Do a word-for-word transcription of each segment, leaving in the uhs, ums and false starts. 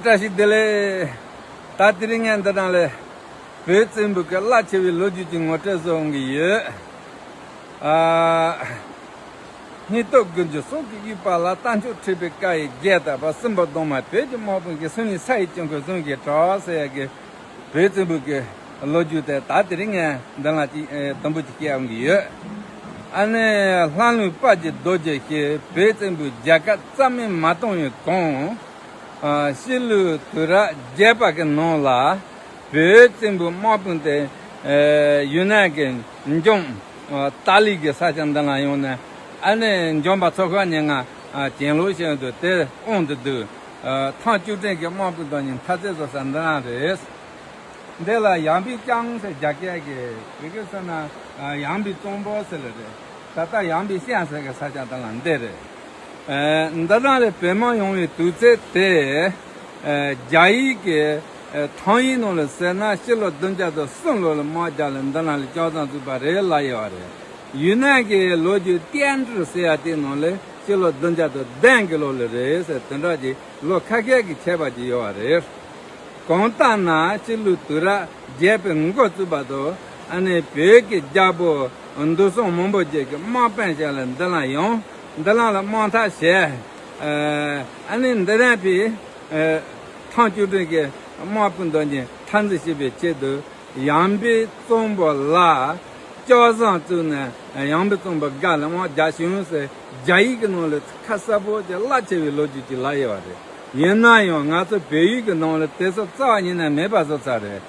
བཀྲ་ཤིས་བདེ་ལེགས། ད་དེ་རིང་ངས་འདི་དང་ལས་བོད་བཙན་པོའི་གི་རླབས་ཆེ་བའི་ལོ་རྒྱུས་ཀྱི་ངོ་སྤྲོད་བཟོ་འོང་གི་ཡོད། ཨ། སྙིགས་སྟོབས་དགུ་འཇུག་སྲོག་གི་དབྱུག་པ་ལ། རྟ་མཆོག་ཁྲི་པའི་བཀའ་ཡི་རྒྱལ་དར་བབས། སྲིན་པོ་གདོང་དམར་བོད་ཀྱི་དམག་དཔུང་གིས། སུམ་གཉིས་ས་ཡི་དཀྱིལ་འཁོར་ཟངས་ཀྱིས་བྲེགས་ཟེར་ཡ་གི་བོད་བཙན་པོའི་གི་ལོ་རྒྱུས་དེ་ད་དེ་རིང་ངས་འདི་ལ་ཅིག་ཨེ་དུམ་བུ་ཅིག་བཤད་འོང་གི་ཡོད། ཨ་ནི་ལྷ་ལུང་དཔལ་གྱི་རྡོ་རྗེ་ཞེས་བོད་བཙན་པོའི་རྒྱལ་ཁ་རྩ་མེད་མ་བཏང་བའི་གོང་། ཨ། ཕྱི་ལོའི་དུས་རབས་བརྒྱད་པ་གི་ནང་ལ་བོད་བཙན་པོའི་དམག་དཔུང་དེ་ཨེ་ཡུན་ནན་གྱི་འཇོམས་ཨ་ཏཱ་ལི་གི་ས་ཆ་འདི་ལ་ཡོང་ནས། ཨ་ནི་འཇོམས་པ་ཚོ་ཁག་ཉེ་ང་ཨ་གྱེན་ལོག་བྱས་འདུག་དེ་དབང་དུ་བསྡུས། ཨ། ཐང་སྐྱོ་ཀྲིན་གྱི་དམག་དཔུང་དང་གཉིས་འཐབ་རྩོད་བཟོ་ས་འདི་རང་རེད། འདི་ལ་ཡང་པི་ཅང་ཟེར་རྒྱ་སྐད་ཀྱི་བོད་སྐད་ཟེར་ན་ཨ་ཡང་པི་ཙོང་པོ་ཟེར་ལ་རེད། ད་ལྟ་ཡང་པི་ཤན་ཟེར་གྱི་ས་ཆ་དེ་ལ་འདི་རེད། ཨ། འདི་དང་ལས་བོད་དམག་ཡོང་བའི་དུས་ཚོད་དེ་ཨ་རྒྱ་ཡིག་གི་ཨ་ཐང་ཡིག་ནང་ལ་ཟེར་ན་ཕྱི་ལོ་བདུན་བརྒྱ་དང་གསུམ་ལོ་ལ་དམག་རྒྱག་ལ་འདི་ལ་ལ་ལྕགས་ཟངས་བཙུགས་པ་རེད་ལབ་ཡོད་རེད། ཡུན་ནན་གྱི་ལོ་རྒྱུས་ཏན་ཀྲི་ཟེར་ཡ་དེའི་ནང་ལ་ཕྱི་ལོ་བདུན་བརྒྱ་དང་བདུན་གྱི་ལོ་ལ་རེད་ཟེར། དེ་འདྲ་གྱི་ལོ་ཁ་ཤས་ཀྱི་ཁྱད་པར་ཅིག་ཡོད་པ་རེད། གང་ལྟར་ན་ཕྱི་ལོའི་དུས་རབས་བརྒྱད་པའི་འགོ་བཙུགས་པ་དང་ཨ་ནི་བོད་ཀྱི་རྒྱལ་པོ་འདུས་སྲོང་མང་པོ་རྗེ་གི་དམག་དཔོན་ཞིག་ལ་འདི་ལ་ཡོང་། འདི་ལ་ལ་དམག་འཐབ་བྱས། ཨ་ནི་འདི་རན་པའི་ཐང་སྐྱོ་ཀྲིན་གྱི་དམག་དཔུང་དང་གཉིས་འཐབ་འཛིང་བྱེད་པའི་ཆེད་དུ། ཡང་པི་ཙོང་པོ་ལ་ལྕགས་ཟངས་བཙུགས་ནས་ཡང་པི་ཙོང་པོ་དགའ་ལ་དམག་རྒྱག་བྱུང་ཟེར་རྒྱ་ཡིག་གི་ནང་ལ་ཁ་གསལ་པོ་ཅིག་རླབས་ཆེ་བའི་ལོ་རྒྱུས་ཅིག་ལབ་ཡོད་པ་རེད། ཡིན་ན་ཡང་ང་ཚོ་བོད་ཡིག་གི་ནང་ལ་དེ་ཚོ་རྩ་བ་ཉིད་ནས་མེད་པ་བཟོ་ཚར་རེད།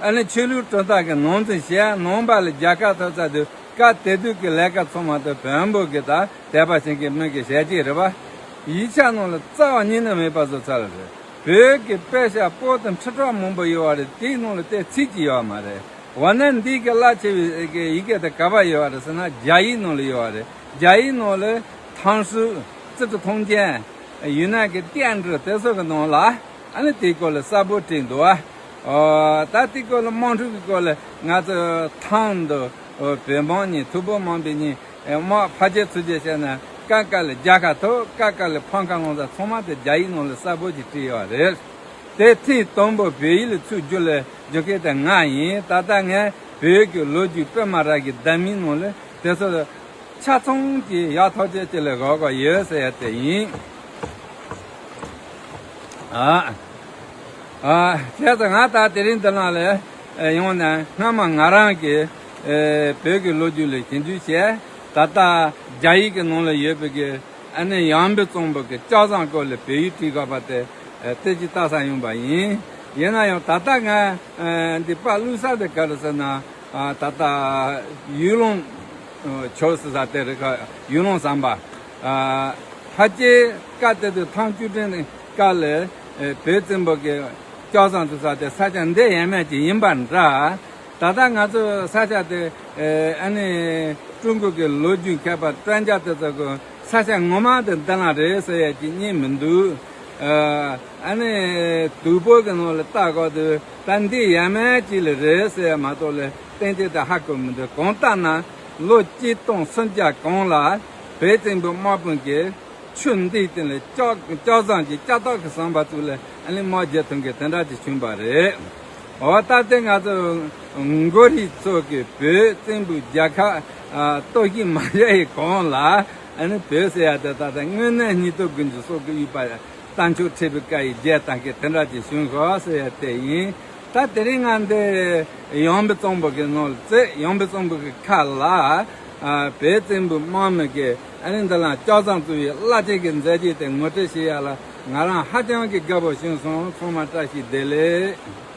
ཨ་ནི་ཆོས་ལུགས་གྲུབ་མཐའ་གི་ནང་འཛིན་བྱས་ནང་པ་ལ་རྒྱལ་ཁ་ཐོབ་ཚར་དུས་སྐབས་དེ་དུས་ཀྱི་ལས་ཀ་ཚང་མ་དེ་བོན་པོ་གི་ད་དད་པ་བྱེད་མཁན་མི་གི་ཞལ་གྱིས་རེད་པ། ཡིག་ཆ་ནང་ལ་རྩ་བ་ཉིད་ནས་མེད་པ་བཟོ་ཚར་རེད། བོད་ཀྱི་དཔེ་ཆ་པོ་ཏི་ཁྲི་ཕྲག་མང་པོ་ཡོད་པ་རེད། དེའི་ནང་ལ་དེ་ཚིག་ཅིག་ཡོད་པ་མ་རེད། འོ་ན་འདི་གི་རླབས་ཆེ་བའི་གི་ཡི་གེ་དེ་ག་པར་ཡོད་པ་རེད་ཟེར་ན་རྒྱ་ཡིག་ནང་ལ་ཡོད་པ་རེད། རྒྱ་ཡིག་ནང་ལ་唐书、资治通鉴、云南གི་ཏན་ཀྲི་དེ་ཚོ་གི་ནང་ལ་ཨ་ནི་དེའི་སྐོར་ལ་གསལ་པོ་བྲིས་འདུག་ཨ། ཨོ། ད་དེའི་སྐོར་ལ་དམག་འཁྲུག་གི་སྐོར་ལ་ང་ཚོ་ཐང་དུ་བོད་དམག་གཉིས་ཐུ་བོ་དམག་དཔོན་གཉིས། ཨེ། དམག་ཕལ་ཆེར་ཚུར་རྒྱག་བྱས་ནས་སྐབས་སྐབས་ལ་རྒྱལ་ཁ་ཐོབ། སྐབས་སྐབས་ལ་ཕམ་ཁ་ལོག་ས་ཚང་མ་དེ་རྒྱ་ཡིག་ནང་ལ་གསལ་པོ་ཅིག་བྲིས་ཡོད་རེད། དེ་ཐེངས་དང་པོ་བོད་ཡིག་ལ་ཚུར་བསྒྱུར་ལ་བསྒྱུར་མཁན་དེ་ང་ཡིན། ད་ལྟ་ངས་བོད་ཀྱི་ལོ་རྒྱུས་པད་མ་ར་གི་བརྡ་མའི་ནང་ལ་དེ་ཚོ་ཆ་ཚང་གི་ཡག་ཐག་ཆོད་ཅིག་ལ་བཞག་གི་ཡོད་ཟེར་ཡ་དེ་ཡིན། ཨ། ཨ། བྱས་ཙང་ང་ད་དེ་རིང་འདི་ནང་ལ་ཡོང་ནས་སྔ་མ་ང་རང་གིས་ཨེ་བོད་ཀྱི་ལོ་རྒྱུས་ལ་ཞིབ་འཇུག་བྱས། ད་ལྟ་རྒྱ་ཡིག་གི་ནང་ལ་ཡོད་པའི་གི་ཨ་ནི་ཡང་པི་ཙོང་པོ་གི་ལྕགས་ཟངས་སྐོར་ལ་བོད་ཡིག་བྲིས་དགོས་པ་དེ་ཨེ་དེ་ཅིག་ལྟ་ས་ཡིན་པ་ཡིན། ཡིན་ན་ཡང་ད་ལྟ་ང་ཨེ་འདི་པར་བླུགས་ས་དེ་ག་རེ་ཟེར་ན། ཨ། ད་ལྟ་ཡུལ་ལུང་ཕྱོགས་སུ་ས་དེ་རེད་ཁ། ཡུལ་ལུང་ཟམ་པ། ཨ། ཕལ་ཆེར་སྐབས་དེ་དུས་ཐང་སྐྱོ་ཀྲིན་སྐབས་ལ་ཨེ་བོད་བཙན་པོ་གི་ལྕགས་ཟངས་བཙུགས་ས་དེ་ས་ཆ་འདི་ཡས་མས་ཅིག་ཡིན་པ་འདྲ། ད་ལྟ་ང་ཚོ་ས་ཆ་དེ་ཨེ་ཨ་ནི་ཀྲུང་གོ་གི་ལོ་རྒྱུས་མཁས་པ་专家དེ་ཚོ་གི་ས་ཆ་ངོ་མ་དེ་འདི་ན་རེད་ཟེར་ཡ་ཅིག་རྙེད་མི་འདུག་ཨ་ནི་དུས་འཁོར་གྱི་ནང་ལ་ལྟ་དགོས་དུས་ད་འདི་ཡས་མས་ཅིག་ལ་རེད་ཟེར་ཡ་མ་གཏོགས་ལ་གཏན་གཏན་དེ་ཧ་གོ་མི་འདུག་གང་ལྟར་ན་ལོ་གཅིག་སྟོང་སུམ་བརྒྱ་གོང་ལ་བོད་བཙན་པོའི་དམག་དཔུང་གིས་ཆུ་འདིའི་སྟེང་ལ་ལྕགས་ལྕགས་ཟངས་ཀྱི་ལྕགས་ཐག་གི་ཟམ་པ་བཙུགས་ལ་ཨ་ནི་དམག་རྒྱག་ཐུབ་མཁན་དེ་འདྲ་ཅིག་བྱུང་བ་རེད། འོ་ད་ལྟ་ང་ཚོ་མགོ་རིལ་ཚོ་གི་བོད་བཙན་པོའི་རྒྱལ་ཁབ་ཨ་གཏོར་བཤིག་མ་བྱས་ཡི་གོང་ལ་ཨ་ནི་བོད་ཟེར་ཡ་དེ་ད་ལྟ་དངོས་གནས་སྙིང་སྟོབས་ཀུན་གྱི་སྲོག་གི་དབྱུག་པ་རྟ་མཆོག་ཁྲི་པའི་བཀའ་ཡི་རྒྱལ་དང་གི་དེ་འདྲ་ཅིག་བྱུང་ཤོག་ཟེར་ཡ་དེ་ཡིན། ད་དེ་རིང་ང་འདི་ཡང་པི་ཙོང་པོ་གི་ནང་ལ་བཙལ། ཡང་པི་ཙོང་པོ་གི་ཁ་ལ་ཨ་བོད་བཙན་པོའི་དམག་མི་གི་ཨ་ནི་འདི་ལ་ལྕགས་ཟངས་བཙུགས་པའི་རླབས་ཆེན་གྱི་མཛད་རྗེས་དེ་ངོ་སྤྲོད་བྱེད་ཡ་ལ་ང་རང་ཧ་ཅང་གི་དགའ་པོ་བྱུང་སོང་། ཚང་མ་བཀྲ་ཤིས་བདེ་ལེགས།